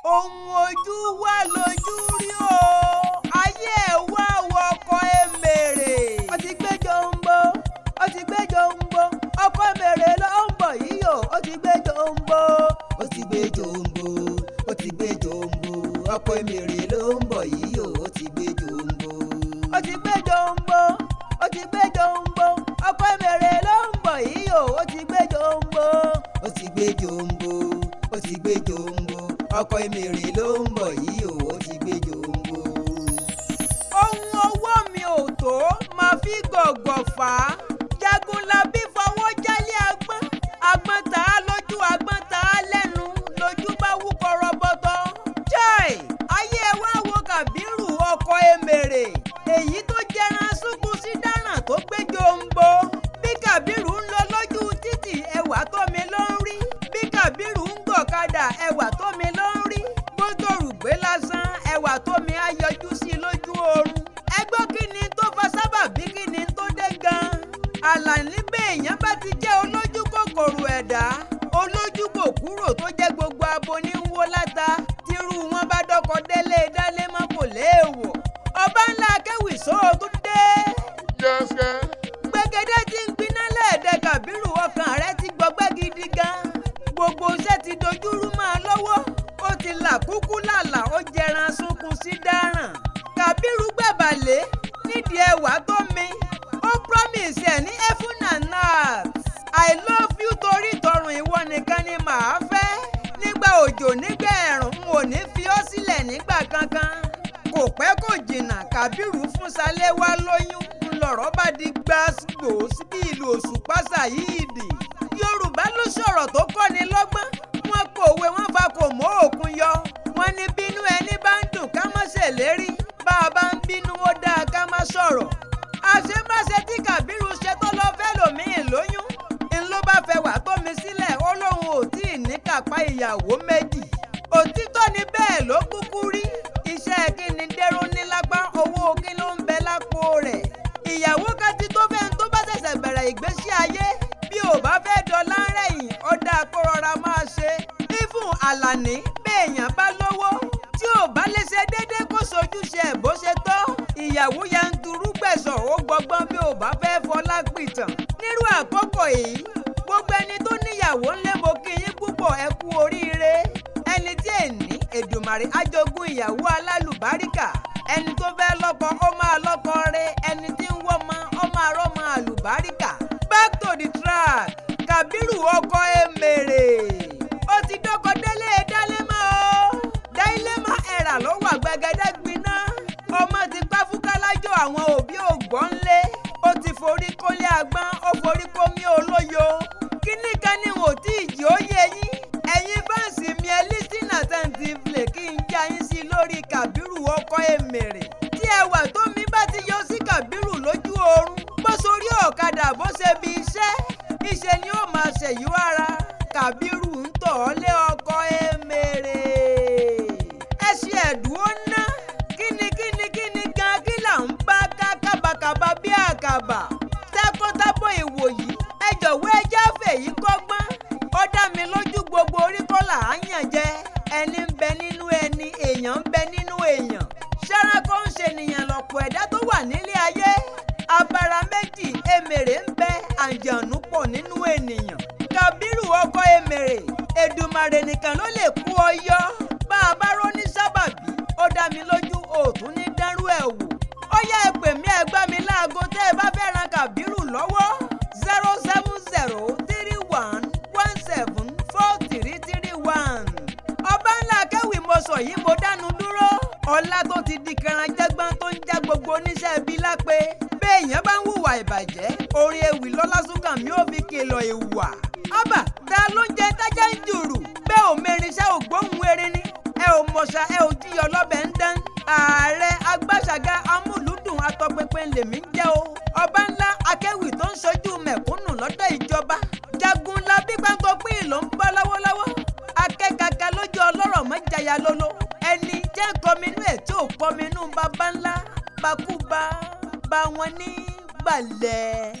Ohun ojú wa lójú rí o, ayé ẹ̀ wá wọkọ̀ èmèrè. Ó ti gbé jombo, ó ti gbé jombo, ọkọ̀ èmèrè ló ń bọ̀ yìí o, ó ti gbé jombo. Ó ti gbé jòǹbó, ó ti gbé jòǹbó, ọkọ èmèrè ló ń bọ̀ yìí o, ó ti gbé jòǹbó. Ó ti gbé jombo, ó ti gbé jombo, ọkọ̀ èmèrè ló ń bọ̀ yìí o, ó ti gbé jombo. Ó ti gbé jòǹbó, ó ti gbé jòǹbó, ọkọ èmèrè ló ń bọ̀ yìí o, ó ti gbé jòǹbó. Ohun ọwọ́ mi ò tó máa fi gọ̀gọ̀ fà á. Jagunlabi fọwọ́ jálé agbọ́n, agbọ́n tá a lójú, agbọ́n tá a lẹ́nu, lójú bá wú kọrọbọtọ. Chai! Ayé ẹ wá wo Kàbírù ọkọ èmèrè, èyí tó jẹran súnkún sí dáràn tó gbé jombo. Bí Kàbírù ń lọ lójú títì, ẹwà tómi ló ń rí. Bí Kàbírù ń gọ̀kadà, ẹwà tómi ló ń rí. Bó tòrùgbé lásán, ẹwà tómi á yọjú sí i lójú oorun. Ẹ gbọ́, kí ni tó fa sábàbí, kí ni tó dé gan-an? Àlàní, béèyàn bá ti jẹ́ olójú kòkòrò ẹ̀dá, olójú kò kúrò, tó jẹ́ gbogbo abo ní ń wó láta, tírú wọn bá dọ́kọ délé dálé mọ́, kò léèwọ̀. Ọba ńlá akéwì sóò tún dé. Gbẹ̀gẹ́dẹ́ tí ń gbiná lẹ́ẹ̀dẹ́ Kàbírù, ọkàn rẹ ti gbọgbẹ́ gidi gan. Gbogbo iṣẹ́ ti dojúrú máa lọ́wọ́. Ó ti là kúkú làlà, ó jẹran sunkún sí dáràn. Kàbírù gbẹ̀bàlẹ̀ nídìí ẹwà tó mi. Ó promise ẹ̀ ní heaven and earth. "I love you torí tọrùn, ìwọ nìkan ni màá fẹ́. Nígbà òjò, nígbà ẹ̀rùn, n ò ní fi ọ́ sílẹ̀ nígbà kankan." Kò pẹ́ kò jìnnà, Kàbírù fún Ṣaléwá lóyún. Ńlọrọ̀ bá di gbàgbó bí ìlú Òṣùpá Saheed. Yorùbá ló sọ̀rọ̀ tó kọ́ni lọ́gbọ́n. Wọ́n kòwe, wọ́n fa kò mọ́ òkun yọ. Wọ́n ní bínú ẹni bá ń dùn, ká má ṣèlérí. Bá a bá ń bínú, ó dáa ká má sọ̀rọ̀. Àṣemáṣe tí Kàbírù ṣe tó lọ fẹ́ lòmíì lóyún ń ló bá fẹ́ wà tó mi sílẹ̀, ó lóun ò tí ì ní kápá ìyàwó méjì. Òtítọ́ ni, bẹ́ẹ̀ ló kúkú rí. Iṣẹ́ kí ni dérò ní lápá? Owó kí ló ń bẹ lápò rẹ̀? Ìyàwó kan ti tó fẹ́ tó bá ṣẹ̀ṣẹ̀ bẹ̀rẹ̀ ìgbésí ayé. Bí ò bá fẹ́ dọ̀lá ń rẹ̀yìn, ó dáa kó rọra máa ṣe. Ifun Àlàní, béèyàn bá lówó tí ò bá lè ṣe déédéé, kó sojúṣe ẹ̀ bó ṣe tọ́. Ìyàwó yanturu gbẹ̀sọ̀, ó gbọgbọ́n bí ò bá fẹ́ fọlá pìtàn. Nírú àkókò yìí, gbogbo ẹni tó níyàwó ńlẹ́, mo kí yín púpọ̀, ẹ kú oríire. Ẹni tí èní Èdùmàrè ajogun ìyàwó alálùbáríkà, ẹni tó fẹ́ lọ́kọ, ó máa lọ́kọ rẹ. Ẹni tí ń wọ́mọ, ó máa rọ́mọ àlùbáríkà. Back to the track. Kàbírù ọkọ èmèrè, ó ti dọ́kọ délé dálé mọ́ o. Dálé mọ́ ẹ̀rà ló wà, gbẹgẹdẹ́ gbiná. Ọmọ ti pa fúkálájọ, àwọn òbí ògbọ́n ńlé. Ó ti forí kólé agbọ́n, ó forí kómi olóyo. Kíní kan ni wò tí ìjì ó yé yín, ẹ̀yin fans mi, ẹ listen attentively kí n já yín sí lórí Kàbírù ọkọ èmèrè. Tí ẹwà tó mi bá ti yọ sí Kàbírù lójú oorun, bó sórí ọ̀kadà, bó ṣe bí iṣẹ́ ìṣe ni ó máa ṣèyí ara. Kàbírù ń tọ̀ ọ́ lé ọkọ èmèrè. Ẹ ṣe ẹ̀dùn ó ná. Kíni kíni kíni gan kí là ń bá ká kábàkàbà bí àkàbà tẹ́kọ́tábọ̀ ìwòyí? Ẹ jọ̀wọ́, ẹ já fèyí kọ́gbọ́n. Ó dá mi lójú, gbogbo orí kọ́ là á yàn jẹ. Ẹni ń bẹ nínú ẹni, èèyàn ń bẹ nínú èèyàn. Ṣárákó ń ṣènìyàn lọ̀pọ̀ ẹ̀dá tó wà nílé ayé. Abara méjì èmèrè ń bẹ, àǹjànú pọ̀ nínú ènìyàn. Kàbírù ọkọ èmèrè, Èdùmàrè nìkan ló lè kú ọ yọ. Bá a bá rọ́ ní sábàbí, ó dá mi lójú, òtún ní dánrú ẹ̀ wò. Ó yá, ẹ pè mí, ẹ gbá mi láago tẹ́ ẹ bá fẹ́ ran Kàbírù lọ́wọ́: 07031174331. Ọba ńlá akéwì mo sọ yìí, mo dánu dúró. Ọlá tó ti di kẹranjẹgbọn tó ń já gbogbo oníṣẹ́ ibi lápè. Béèyàn bá ń hùwà ìbàjẹ́, orin ewì lọ́lásùnkànmí ò fi kìlọ̀ ìwà. Ọba ta ló ń jẹ tájà ń jùrù bẹ́ẹ̀? Ò mẹ́rinṣẹ́ ògbóhùn erin ni ẹ ò mọ̀ṣà, ẹ ò jíyọ lọ́bẹ̀ ń dán. Ààrẹ agbáṣàgà amúlùúdùn atọpinpin lèmi ń jẹ́ o. Ọba ńlá akéwì tó ń ṣojú mẹ̀kúnnù lọ́dọ̀ ìjọba. Jagunlabi gbàǹkọ pín ló ń bọ́ lọ́wọ́lọ́wọ́. Akẹ́kàkà lójú ọlọ́rọ̀ mọ́jàyà lolo. Ẹni jẹ́ kọminú ẹ̀ tí ò kọminú baba ńlá bakúba bá wọn ní balẹ̀.